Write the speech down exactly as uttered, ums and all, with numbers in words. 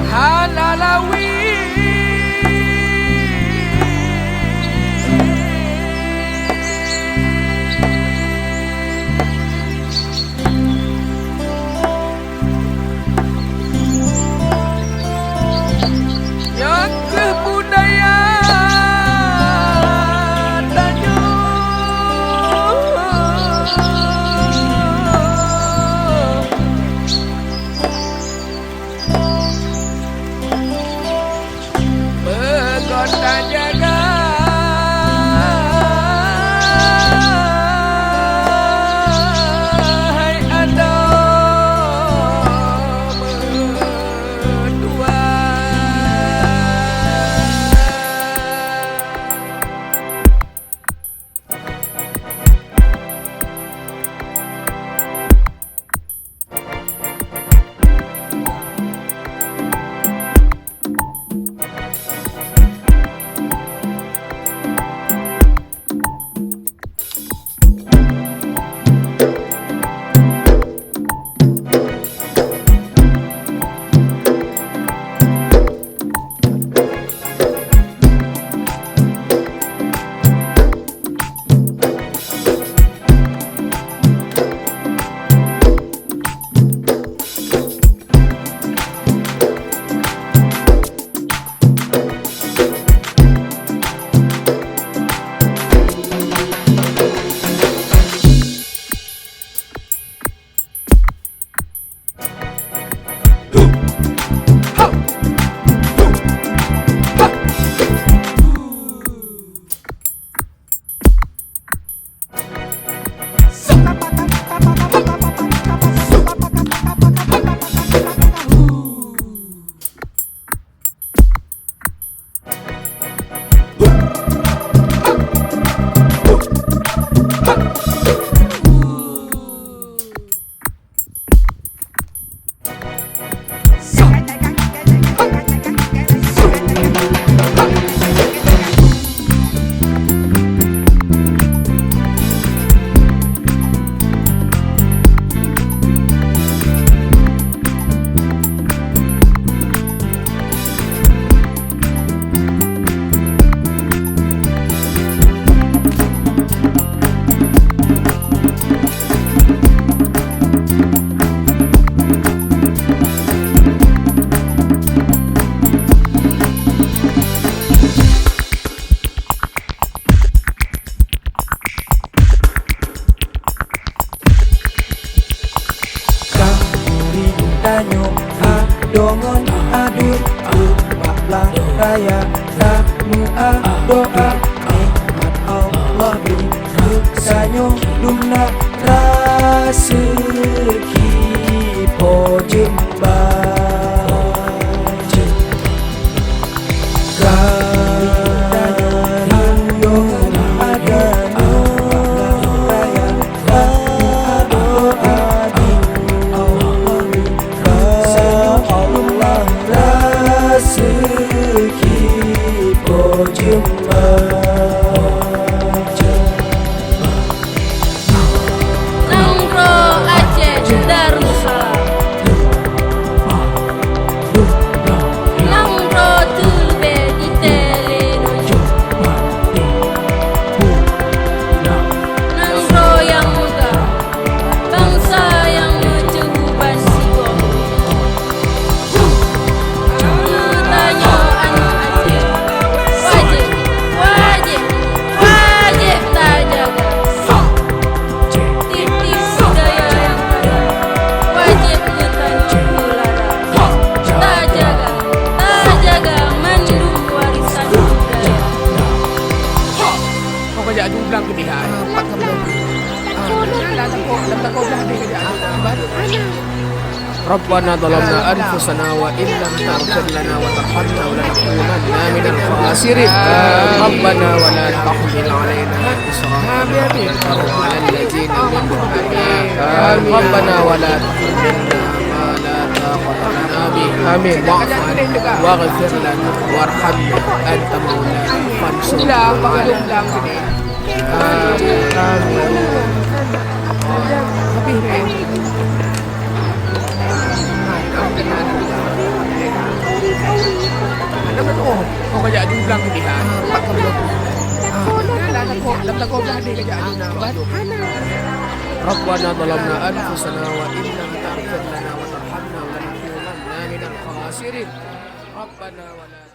Hana lawi. Nyan keuh budaya tanyoe. Beugöt tajaga hai adoe meutuah. Ka murit tanyoe adoe ngon aduen, umat blah raya tameuadoe, nikmat Allah bri keu tanyoe, dumna raseuki Po Jeumba. Nanggroe Aceh Darussalam. Nanggroe teuleubeh jitée lé donya. Nanggroe nyang meugah, bansa nyang meuceuhu bansigom. Geutanyoe aneuk Aceh, wajéb, wajéb, wajéb tajaga. Tieb-tieb budaya nyang ada, wajéb geutanyoe peulara. Tajaga, tajaga mandum warisan budaya. Kau kajak jublang keudéh hai. Pat ka bloe. Ah, lam tako, lam tako blah deh kajak. Baru. ربنا ظلمنا أنفسنا وإن لم تغفر لنا وترحمنا لنكونن من الخاسرين. ربنا ولا تحمل علينا إصرا كما حملته على الذين من قبلنا. ربنا ولا تحملنا ما لا طاقة لنا به. آمين. واعف عنا واغفر لنا وارحمنا أنت مولانا فانصرنا على القوم الكافرين. آمين. ربنا ظلمنا أنفسنا وإن لم تغفر لنا وترحمنا لنكونن من الخاسرين. ربنا ولا